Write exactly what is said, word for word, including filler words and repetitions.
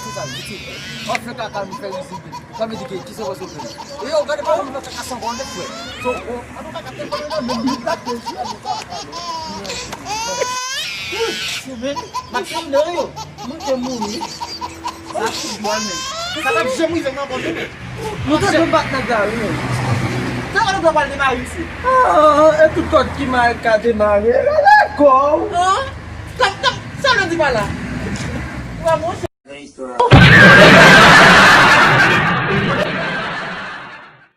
Ayisyen sa vit. Anfen kaka nou fè isit. Sa vle di ke ki se pase w fè? E yo gade pa yon kaka san kòde frè. So, o, an nou kaka te fè nan menm lit la ke. Maxime nan yo. Mwen te mouri. Sa fout bò men. Sa pa janm rive nan kòde men. Nou te dwe bat nèg la wi men. Sa pa nou pral demare isit. Ah, e tout kòd ki mare ka demare. Lala kò w. An? Tap tap sa nou di pa la. Wa monchè.